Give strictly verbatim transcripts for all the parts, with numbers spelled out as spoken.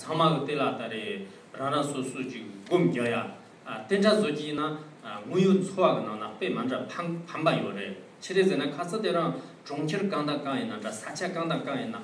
ཚང་མ་གི་དེ་ལ་ད་རེས་རང་རང་སོ་སོ་ཅིག་སྒོམ་རྒྱག་ཡ། ཨ། དེ་འདྲ་བཟོ་གྱི་ཡིན་ན། ཨ། དངོས་ཡོད་འཚོ་བ་གི་ནང་ན་དཔེ་མ་འདྲ་ཕན་ཕན་པ་ཡོད་རེད། ཆི་རེད་ཟེར་ན། ཁ་སང་དེ་རིང་གྲོང་ཁྱེར་གང་དང་གང་ཡིན་ན་འདྲ། ས་ཆ་གང་དང་གང་ཡིན་ན།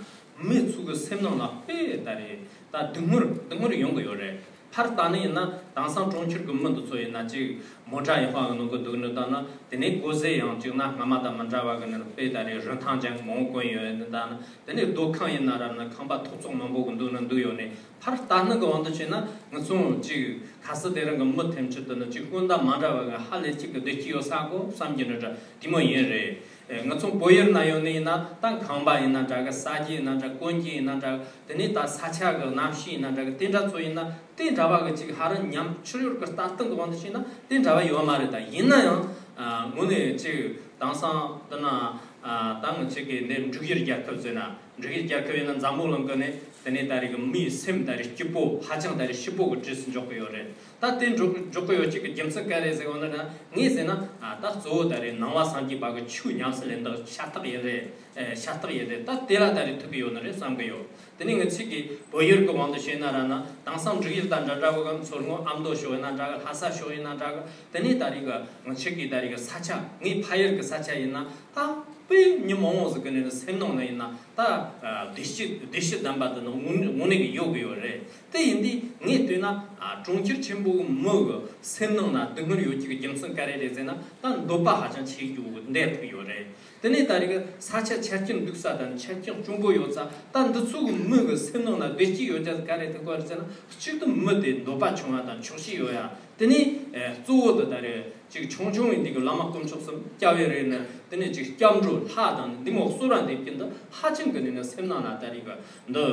མི་ཚོ་གི་སེམས་ནང་ལ་དཔེ་ད་རེད། ད་སྡུག་བསྔལ་སྡུག་བསྔལ་ཡོང་གི་ཡོད་རེད། ཕར་ལྟ་ནི་ཡིན་ན། དེང་སང་གྲོང་ཁྱེར་གི་མི་འདི་ཚོ་ཡིན་ན། ཅིག་མོ་ཊ་ཡག་པ་གི་ནང་གི་འདུག་ནི་ད་ན། དེ་ནས་གོ་ཟས་ཡང་ཅིག་ན་སྔ་མ་དང་མི་འདྲ་བ་གི་ནི་དཔེ་ད་རེད། རིན་ཐང་ཅན་མང་པོ་གོན་ཡོད་ནི་ད་ན། དེ་ནས་སྡོད་ཁང་ཡིན་ན་ར་ནི་ཁང་པ་ཐོག་བརྩེགས་མང་པོ་གི་འདུག་ནི་འདུག་ཡོད་ནི། ཕར་ལྟ་ནི་གི་དབང་དུ་བྱས་ན། ང་ཚོ་ཅིག་ཁ་སང་དེ་རིང་གི་མི་ཐམས་ཅད་དུ་ནི་ཅིག་སྔོན་དང་མ་འདྲ་བ་གི་ཧ་ལས་ཅིག་གི་བདེ་སྐྱིད་ཡོད་ས་གོ་བསམ་གྱི་ནི་འདྲ་དེ་མོ་ཡིན་རེད། ཨེ། ང་ཚོ་བོད་ཡུལ་ན་ཡོད་ནི་ཡིན་ན། ད་ཁང་པ་ཡིན་ན་འདྲ་གི། ཟ་རྒྱུ་ཡིན་ན་འདྲ། གོན་རྒྱུ་ཡིན་ན་འདྲ། དེ་ནས་ད་ས་ཆ་གི་གནམ་གཤིས་ཡིན་ན་འདྲ་གི། དེ་འདྲ་ཚོ་ཡིན་ན་དེ་འདྲ་བ་གི་ཅིག་ཧ་ར་ཉམས་ཆུ་ཡུར་གི་ལྟ་སྟངས་གི་དབང་དུ་བྱས་ན་དེ་འདྲ་བ་ཡོད་མ་རེད། ད་ཡིན་ན་ཡང་། ཨ། དངོས་གནས་ཅིག་དེང་སང་དེ་ན། ཨ། ད་ང་ཅིག་གི་འདི་འབྲུག་ཡུལ་རྒྱལ་ཁབ་ཟེར་ན། འབྲུག་ཡུལ་རྒྱལ་ཁབ་ཡིན་ན་འཛམ་བུ་གླིང་གི་ནས་དེ་ནས་ད་རེས་གི་མིའི་སེམས་ད་རེས་སྐྱིད་པོ། ཧ་ཅང་ད་རེས་སྐྱིད་པོ་གི་གྲས་སུ་འཇོག་གི་ཡོད་རེད། ད་དེ་འཇོག་འཇོག་གི་ཡོད་ཅིག་གི་རྒྱུ་མཚན་ག་རེ་ཟེར་བ་ན། ངས་ཟེར་ན། ཨ། ད་གཙོ་བོ་ད་རེས་ནང་པ་སངས་རྒྱས་པ་གི་ཆོས་ཉམས་སུ་ལེན་སྟངས་ཤ་སྟག་ཡིན་རེད། ཨེ། ཤ་སྟག་ཡིན་རེད། ད་དེ་ལ་ད་རེས་ཐུག་གི་ཡོད་ནི་རེད་བསམ་གི་ཡོད། དེ་ནས་ང་ཅིག་གི་བོད་ཡུལ་གི་དབང་དུ་བྱས་ན་ར་ན། དེང་སང་འབྲུག་ཡུལ་དང་འདྲ་འདྲ་བོ་གི་མཚོ་སྔོན་ཨ་མདོ་ཕྱོགས་ཡིན་ན་འདྲ་གི། ལྷ་ས་ཕྱོགས་ཡིན་ན་འདྲ་གི། དེ་ནས་ད་རེས་གི་ང་ཅིག་གི་ད་རེས་གི་ས་ཆ། ངའི་ཕ་ཡུལ་གི་ས་ཆ་ཡིན་ན། ད་དཔེ་མི་མང་བོ་ཟིག་གི་ནས་ནི་སེམས་ནང་ན་ཡིན་ན། ད། ཨ། བདེ་སྐྱིད་བདེ་སྐྱིད་ལྡན་པ་དེ་ནི་དངོས་དངོས་གནས་གི་ཡོད་གི་ཡོད་རེད། དེ་ཡིན་དུས་ངས་ལྟོས་ན། ཨ། གྲོང་ཁྱེར་ཆེན་པོ་གི་མི་གི་སེམས་ནང་ན་སྡུག་བསྔལ་ཡོད་ཀྱི་གི་རྒྱུ་མཚན་ག་རེ་རེད་ཟེར་ན། ད་འདོད་པ་ཧ་ཅང་ཆེ་རྒྱུ་འདི་ཐུག་ཡོད་རེད། དེ་ནས་ད་རེས་གི་ས་ཆ་ཆ་རྐྱེན་འདུག་ས་དང་ཆ་རྐྱེན་གཅུང་པོ་ཡོད་ས། ད་འདི་ཚོ་གི་མི་གི་སེམས་ནང་ན་བདེ་སྐྱིད་ཡོད་རྒྱུ་ག་རེ་ཐུག་གི་རེད་ཟེར་ན། གཅིག་ཏུ་མི་དེ་འདོད་པ་ཆུང་བ་དང་ཆོག་ཤེས་ཡོད་ཡ། དེ་ནས། ཨེ། གཙོ་བོ་དེ་ད་རེས་ཅིག་ཆུང་ཆུང་ཡིན་དུས་གི་བླ་མ་དཀོན་མཆོག་གསུམ་སྐྱབས་ཡོད་རེད་ན། དེ་ནས་ཅིག་སྐྱབས་འགྲོ་ལྷ་དང་འདི་མོ་གསོལ་ར་འདེབས་ཀྱི་འདི་ཧ་ཅང་གི་ནས་ན་སེམས་ནང་ན་ད་རེས་གི་འདི།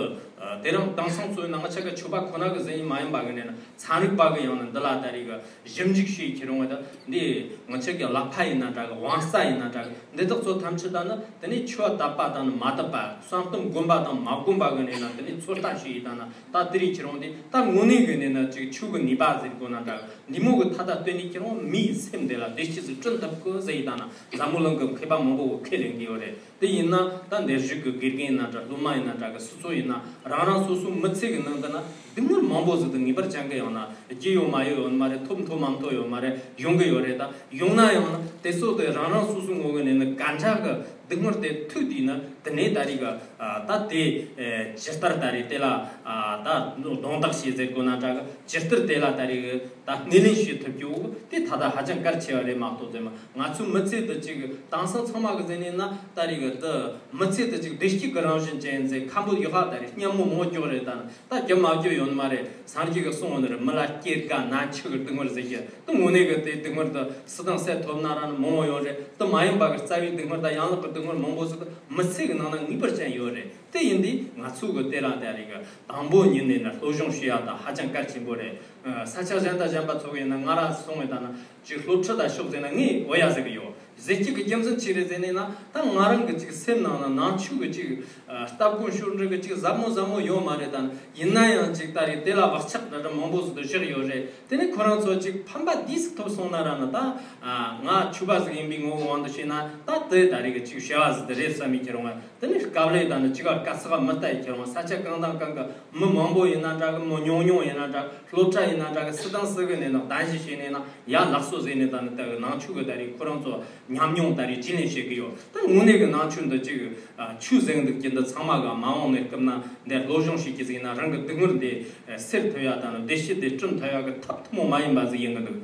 ཨ། དེ་རིང་དེང་སང་ཚོ་ཡིན་ན། ང་ཅག་གི་ཆོས་པ་ཁོ་ན་གི་ཟེར་ཡིན་མ་ཡིན་པ་གི་ནས་ན། ཚན་རིག་པ་གི་ཡང་ན་འདི་ལ་ད་རེས་གི་ཞིབ་འཇུག་བྱེད་ཁྱེར་འོང་བ་ད། འདི་ང་ཅག་གི་ལག་པ་ཡིན་ན་འདྲ་གི། དབང་རྩ་ཡིན་ན་འདྲ་གི། འདི་དག་ཚོ་ཐམས་ཅད་ད་ནི་དེ་ནས་ཆོས་དད་པ་དང་མ་དད་པ། བསམ་གཏན་སྒོམ་པ་དང་མ་སྒོམ་པ་གི་ནས་ན་དེ་ནས་ཚོད་ལྟ་བྱེད་ཡིན་ད་ན། ད་དེ་རིགས་ཁྱེར་འོང་དེ་ད་དངོས་གནས་གི་ནས་ན་ཅིག་ཆོས་གི་ནུས་པ་ཟེར་དགོས་ན་འདྲ་གི། འདི་མོ་གི་ཐ་ད་སྟོན་ནས་ཁྱེར་འོང་མིའི་སེམས་དེ་ལ་བདེ་སྐྱིད་ཟིག་བསྐྲུན་ཐུབ་གི་ཟེར་ཡིན་ད་ན། འཛམ་བུ་གླིང་གི་མཁས་པ་མང་པོ་གི་ཁས་ལེན་གི་ཡོད་རེད། དེ་ཡིན་ན་ད་འདིར་བཞུགས་ཀྱི་དགེ་རྒན་ཡིན་ན་འདྲ། སློབ་མ་ཡིན་ན་འདྲ་གི། སུ་ཚོ་ཡིན་ན་རང་རང་སོ་སོའི་མི་ཚེ་གི་ནང་དུ་ན་སྡུག་བསྔལ་མང་པོ་ཟིག་ཏུ་ངེས་པར་ཅན་གི་ཡོང་ན། རྒྱུ་ཡོད་མ་ཡོད་ཡོད་མ་རེད། ཐོབ་ཐོབ་མ་ཐོབ་ཡོད་མ་རེད། ཡོང་གི་ཡོད་རེད། ད་ཡོང་ན་ཡང་ན་དེ་ཚོ་དེ་རང་རང་སོ་སོའི་ངོ་གི་ནས་ནི་ག་འདྲ་གི་སྡུག་བསྔལ་དེ་ཐུག་དུས་ན། དེ་ནས་ད་རེས་གི། ཨ། ད་དེ། ཨེ། ཇི་ལྟར་ད་རེས་དེ་ལ། ཨ། ད་རྡུང་རྡེག་བྱེད་ཟེར་དགོས་ན་འདྲ་གི། ཇི་ལྟར་དེ་ལ་ད་རེས་གི་ད་སྣེ་ལེན་བྱེད་ཐུབ་རྒྱུ་དེ་ད་ལྟ་ཧ་ཅང་གལ་ཆེ་བ་རེད་མ་གཏོགས་ཟེར་མ། ང་ཚོའི་མི་ཚེ་འདི་ཅིག་དེང་སང་ཚང་མ་གི་ཟེར་ནས་ན། ད་རེས་གི་འདི་མི་ཚེ་འདི་ཅིག་བདེ་སྐྱིད་ཀྱི་རང་བཞིན་ཅན་ཟེར་ཁམ་བུ་ཡོད་ཧ། ད་རེས་སྙན་མོ་མོ་རྒྱོག་རེད། ད་ནི་ད་རྒྱུ་མ་རྒྱུ་ཡོད་མ་རེད། སངས་རྒྱས་ཀྱིས་གསུངས་ཡོད་ནི་རེད། མི་ལ་སྐྱེ་རྒ་ན་འཆི་གི་སྡུག་བསྔལ་ཟེར་གྱི། ད་དངོས་གནས་གི་དེ་སྡུག་བསྔལ་དེ་སུ་དང་སུ་ཐོབ་ན་ར་ནི་མང་བོ་ཡོད་རེད། དེ་མ་ཡིན་པ་གི་རྩ་བའི་སྡུག་བསྔལ་དང་ཡན་ལག་གི་སྡུག་བསྔལ་མང་པོ་ཟིག་དེ་མི་ཚེ་གི་ནང་ན་ངེས་པར་ཅན་ཡོད་རེད། དེ་ཡིན་དུས་ང་ཚོ་གི་དེ་རང་དེ་རིགས་ཀྱི་དང་པོ་ཉིད་ནས་ནི་སློབ་སྦྱོང་ཞུ་ཡ་དང་ཧ་ཅང་གལ་ཆེན་པོ་རེད། ཨ། ས་ཆ་གཞན་དང་གཞན་པ་ཚོ་གི་ཡིན་ན། ང་རང་སོང་བའི་ད་ན་ཅིག་སློབ་ཁྲིད་དང་ཤོག་ཟེར་ན་ངས་འོ་ཡ་ཟེར་གི་ཡོད། ཟེར་གྱི་གི་རྒྱུ་མཚན་ཅི་རེད་ཟེར་ནས་ན། ད་ང་རང་གི་ཅིག་སེམས་ནང་ན་ནང་ཆོས་གི་ཅིག་ཨ། སྟབས་གོང་ཤོར་འདྲ་གི་ཅིག་ཟབ་མོ་ཟབ་མོ་ཡོད་མ་རེད། ད་ནི་ཡིན་ན་ཡང་ཅིག་ད་རེས་དེ་ལ་བག་ཆགས་འདྲ་འདྲ་མང་པོ་ཟིག་ཏུ་བཞག་ཡོད་རེད། དེ་ནས་ཁོ་རང་ཚོ་ཅིག་ཕན་པ་འདི་ཟིག་ཐོབ་སོང་ན་ར་ནི། ད། ཨ། ང་ཆོས་པ་ཟིག་ཡིན་པའི་ངོ་བོ་དབང་དུ་བྱས་ན། ད་དེ་ད་རེས་གི་ཅིག་བྱ་བ་ཟིག་དེ་རེད་བསམ་མི་ཁྱེར་འོང་། དེ་ནས་སྐབས་ལས་ད་ནི་ཅིག་ག་སྐད་ཚགས་མི་ལྟ་ཡི་ཁྱེར་འོང་། ས་ཆ་གང་དང་གང་གི་མི་མང་པོ་ཡིན་ན་འདྲ་གི། མི་ཉུང་ཉུང་ཡིན་ན་འདྲ། སློབ་གྲྭ་ཡིན་ན་འདྲ་གི། སུ་དང་སུ་གི་ནས་ནི་གདན་ཞུ་བྱས་ནས་ན། ཡ་ལགས་སོ་ཟེར་ནས། ད་ནི་ད་གི་ནང་ཆོས་གི་ད་རེས་ཁོ་རང་ཚོ་ཉམས་མྱོང་ད་རེས་རྒྱུས་ལེན་བྱེད་གི་ཡོད། ད་དངོས་གནས་གི་ནང་ཆོས་འདི་ཅིག་ཨ། ཆོས་ཟེར་འདུག་ཀྱི་འདི་ཚང་མ་གི་མ་འོངས་ནས་སྐབས་ན་འདི་སློབ་སྦྱོང་བྱེད་ཀྱི་ཟིག་ན། རང་གི་སྡུག་བསྔལ་འདི་སེལ་ཐུབ་ཡ་དང་བདེ་སྐྱིད་འདི་བསྐྲུན་ཐུབ་ཡ་གི་ཐབས་ཐུན་མོང་མ་ཡིན་པ་ཟིག་ཡིན་གི་འདུག།